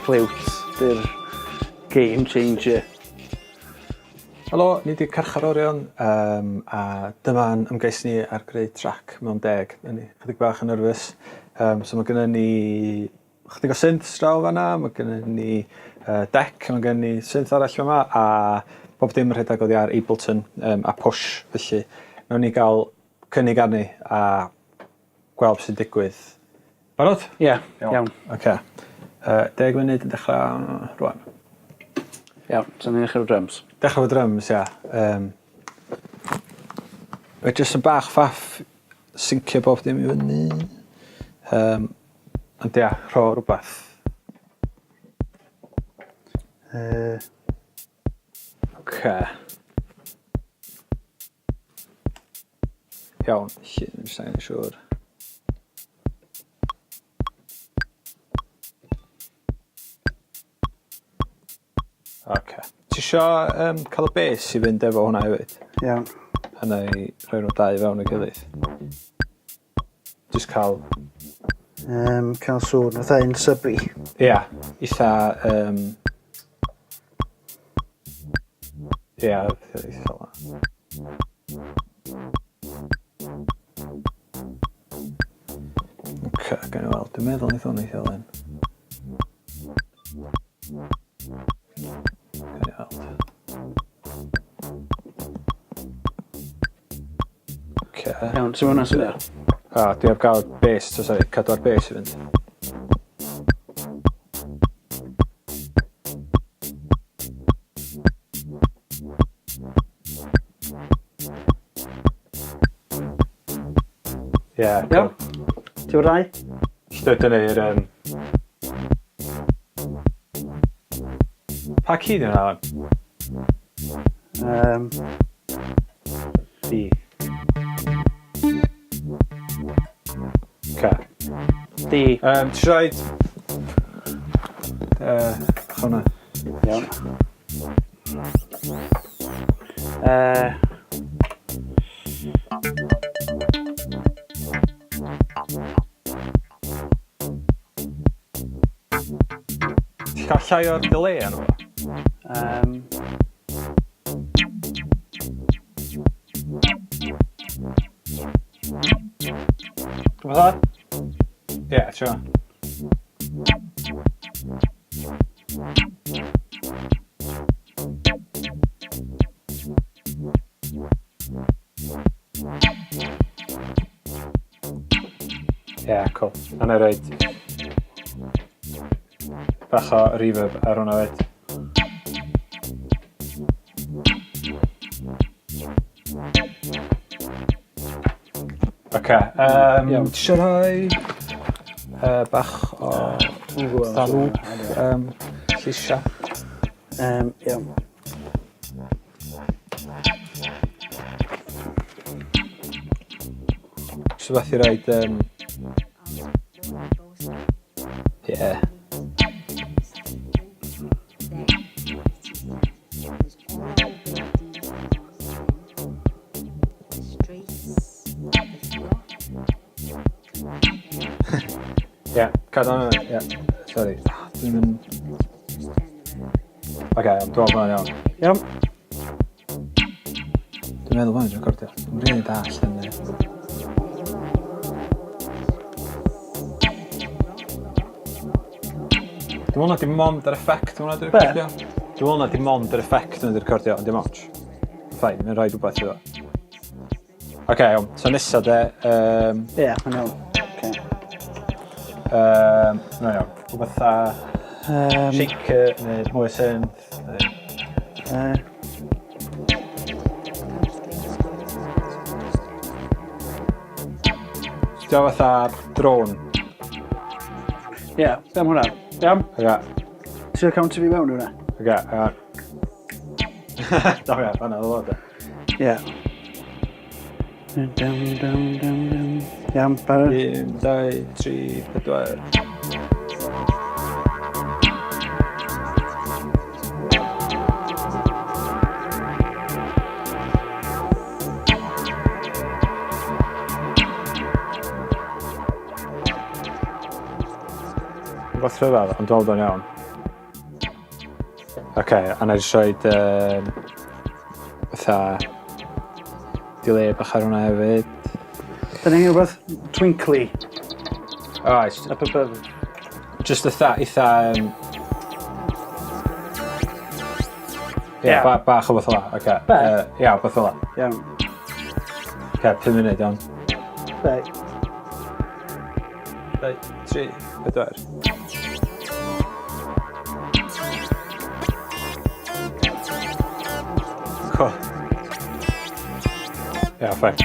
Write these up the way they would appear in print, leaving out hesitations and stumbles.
Ffliwt 'di'r game changer. Helo, ni 'di Carcharorion yym a dyma'n ymgais ni ar greu trac mewn deg. 'Dan ni chydig bach yn nyrfys yym so ma' gynnon ni chydig o synths draw fan'na ma' gynnon ni yy deck ma' gynnon ni synth arall fama a bob dim yn rhedeg oddi ar Ableton yym a Push felly nawn ni ga'l cynnig arni a gweld be' sy'n digwydd. Barod? Ie, iawn. Oce. Yy deg munud yn dechra rŵan. Iawn, so ni'n dechre efo dryms? Dechra efo dryms ia. Yym. Mae jyst yn bach faff syncio bob dim i fyny. Yym ond ia, rho rwbath. Yy. Oce. Iawn, felly jyst angen siŵr. Oce. Ti isio yym ca'l y bass i fynd efo hwnna hefyd? Iawn. A nai rhoi nw dau fewn ei gilydd. Jyst ca'l... Yym ca'l sŵn fatha un syby. Ia, itha yym Ia, eitha fel 'na. Oce, gawn ni weld. Dwi'n meddwl neith hwn weithio 'wan. Gawn ni weld. Oce. Iawn, su' ma' wnna'n swnio? A, dwi heb ga'l bass, so sori, cadwa'r bass i fynd. Ie, cool. Iawn? Ti efo rai? Jyst dod i'r yym... Pa key 'di hwnna 'wan? D. Oce. D. Ti isio roid bach o hwnna. Iawn. Ti'n cael llai o'r delay arno fo? Rhywbeth fel 'a? Ie, trio. Ie, cwl. A na i roid bach o reverb ar hwnna 'fyd. Oce, yym, ti isio rhoi bach o fatha loop yym lleisia? Iawn. Jyst rwbath i roid yym... Ie. Ie, cadw hwnna, ie. Sori, dwi'm yn... Oce, iawn, dwi'n meddwl bod hwnna'n iawn. Iawn. Dwi'n meddwl bod hwnna'n recordio. Dwi'n rili dallt yn... Dwi'n meddwl na dim ond yr effect hwnna 'di recordio. Dwi'n meddwl na dim ond yr effect hwnna 'di recordio, ond dim ots. Fine, mae'n rhaid rhywbeth iddo. Oce, iawn. So nesa de... Ie, mae'n iawn. Oce. Na iawn. Rhywbeth fatha... Shaker neu mwy o synth. Neu... Dio fatha drone. Ie, yeah, be am hwnna? Iawn? Oce. Ti isio count fi mewn i hwnna? Oce, iawn. Da ia, fan'na o'dd o fod de. Ie. Dum dum dum dum. Iawn, barod? 1, 2, 3, 4. Rwbath rhyfedd, ond dwi'n meddwl bod o'n iawn. Oce, a na i jyst rhoid yym fatha delay bach ar hwnna hefyd. Da ni'n rhywbeth twinkly. Oes. Up above. Just eitha, eitha... Ie, yeah, ba bach o beth ola, oce. Okay. Be? Ia, beth ola. Iawn. Oce, okay, 5 munud, iawn. Dau. 2, 3, 4. Cool. Ia, fine.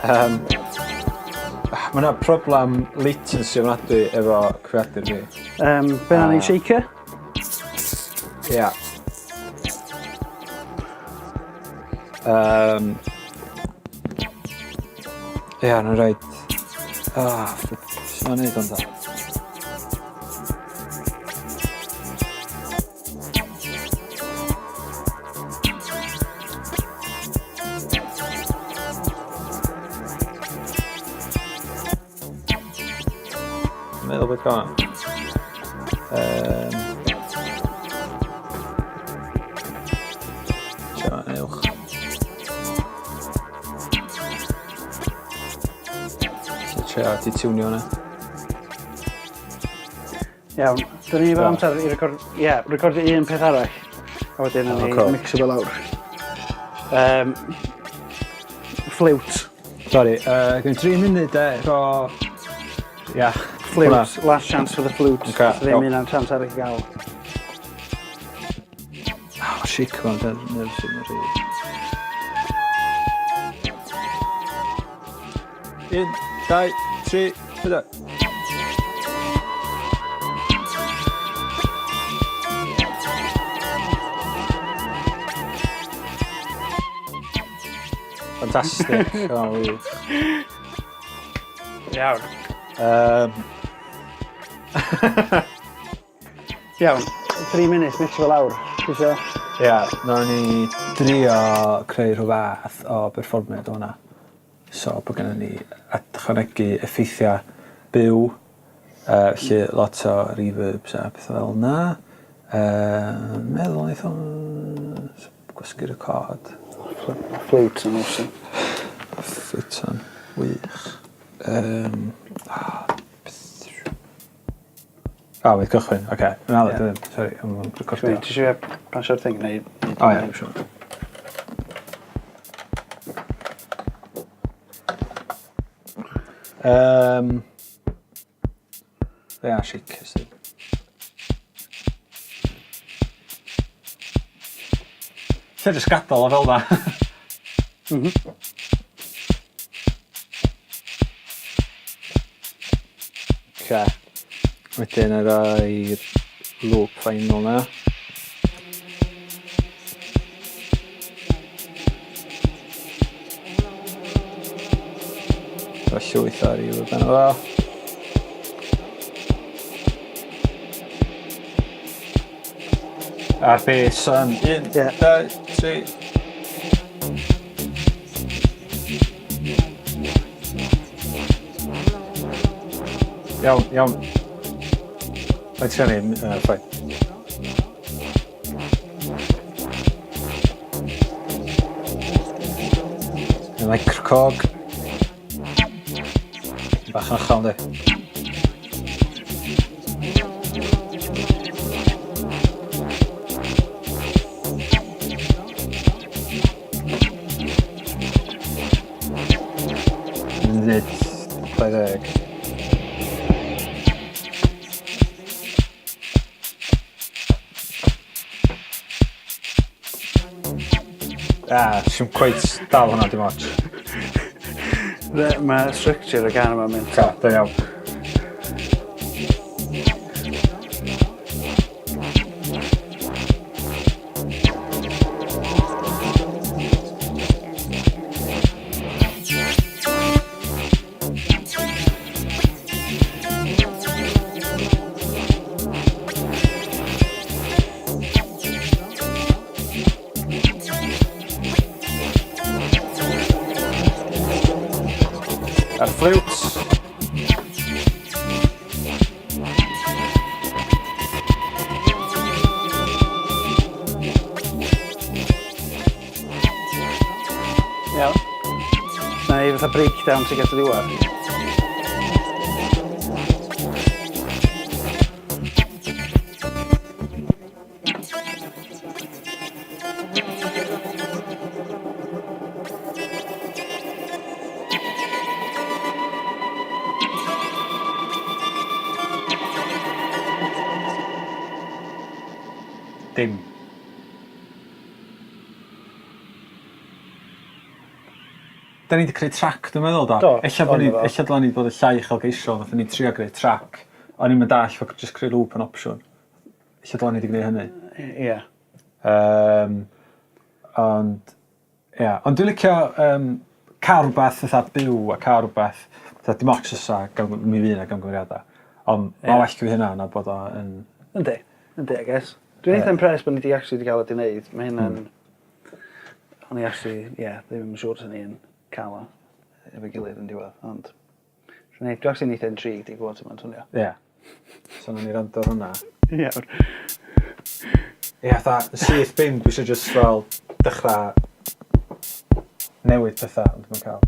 um, mae yna problem latency ofnadwy efo cyfrifiadur fi. Be na ni shaker? Ia. Ia, nhw'n rhaid... Ah, sut mae'n neud o'n da? Meddwl beth gael. Siarad uwch. So trio di tiwnio hwnna. Iawn, dyn ni efo amser i record, ie, yeah, recordio un peth arall. A wedyn oh, ni cool. mixio fo lawr. Flute. Sorry, gen i 3 munud e, efo... Ia. Flute, last chance for the flute. Okay, Ddim un chance arall i gael. Oh, shake fan, dyn nerves yn rhy. 1, 2, 3, 4. Fantastic. Oh, wych. Iawn. Iawn, 3 munud, mixio fo lawr. Ti isio? Ia, yeah, nawn ni drio creu rhyw fath o berfformiad o hwnna. So bod gennym ni ychwanegu effeithiau byw, felly lot o reverbs a pethau fel yna. Meddwl wneith o'n gwasgu record. Flute yn awesome. Flute yn wych. O, wedi cychwyn, oce. Okay. Na, yeah. Ddim, sorry, I'm recordio. Ti eisiau pasio'r thing neu... O, ie, siwr. Ia, shake sydd. Lle jyst gadael o fel 'na. Oce. Wedyn y roi'r loop final 'na. Rhoi llwyth o reverb arno fo. A'r bass yn 1, 2, 3. Iawn, iawn. Faint sgan i? Fine. Y microcog. Bach yn uchel, yndi? Munud 20. Ah, sy'n quite dal hwnna dim ots. Mae structure y gan yma'n mynd. Ta, da iawn. A'r ffliwt. Iawn. Na i fatha breakdown tuag at y diwedd. Dim. Da ni 'di creu trac dwi'n meddwl do? Do. Ella bo' ni ella dyla ni bod yn llai uchelgeisiol nathon ni trio greu trac o'n i'm yn dall' fo' jyst creu loop yn opsiwn. Ella dyla ni 'di gneu' hynny. Ie. Yym ond ia ond dwi licio yym ca'l rwbath fatha byw a ca'l rwbath fatha dim ots os 'a gam- mi fy' 'na gamgymeriada on' ma' well gyda fi hynna na bod o yn... Yndi yndi I guess. Dwi'n eitha impressed bo' ni 'di actually 'di ga'l o 'di neud ma' hynna'n... O'n i actually ie ddim yn siŵr swn i yn ca'l o efo'i gilydd yn diwedd ond dwi actually'n eitha intrigued i gwbod su' ma'n swnio. Ie. So nawn ni rando ar hwnna. Iawn. Ie fatha syth bin dwi isio jyst fel dechra newid petha ond dwi'm yn ca'l.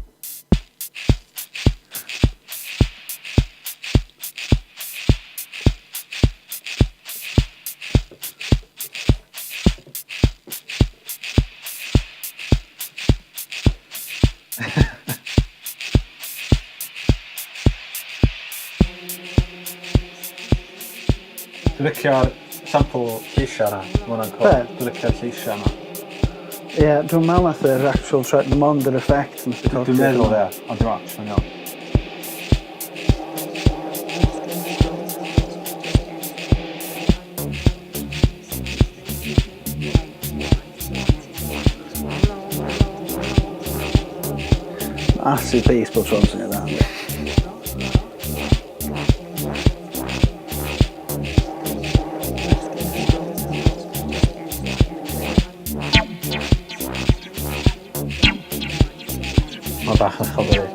Dwi'n licio'r sampl lleisia 'na. Ma' wnna'n cŵl. Be'? Dwi'n licio'r lleisia 'na. Ie dwi'm me'wl nath yr actual tra- dim ond yr effect nath recordio. Dwi'n meddwl ia ond dim ots ma'n iawn. Massive bass bob tro'n swnio dda yndi? Ma' bach yn uchel dydi?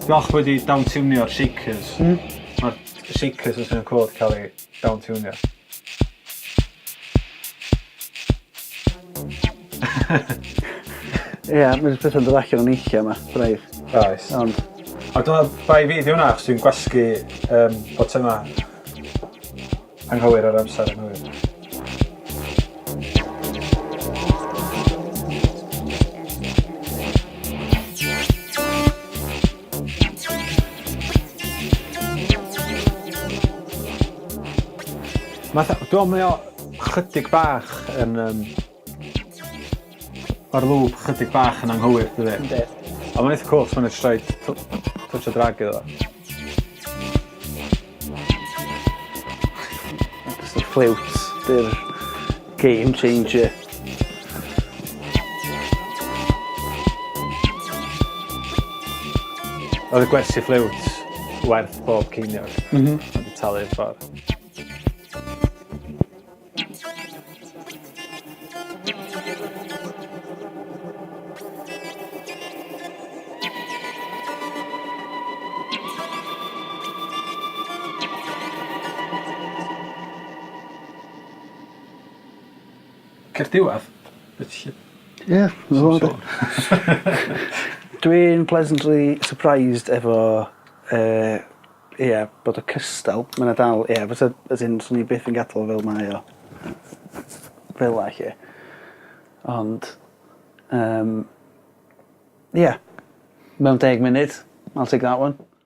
Dwi falch bo' 'di down-tiwnio'r shakers. Hmm. Ma'r shakers yn swnio'n cŵl 'di ca'l eu down-tiwnio. Ie ma' petha'n dod allan o'n nunlla 'ma braidd. Oes. Ond... A dwi me'wl bai fi 'di wnna achos dwi'n gwasgu yym botyma anghywir ar amser anghywir. Ma' 'tha dwi me'wl mae o chydig bach yn yym ma'r lŵp chydig bach yn anghywir dydi? Yndi. On' ma'n eitha cŵl 'chos ma' 'na jyst roid twtsh o drag iddo fo. Jyst y ffliwt 'di'r game changer. Oedd y gwersi ffliwt werth bob ceiniog. M-hm. Ma' 'di talu'r ffor. Cur diwadd. Be' ti 'llu... Ie, ma' fo 'de. Dwi'n pleasantly surprised efo yy Ie, bod o cystal. Ma' 'na dal ie fysa as in swn i byth yn gadal o fel mae o. Fel 'a 'lly. Ond yym ie mewn deg munud I'll take that one.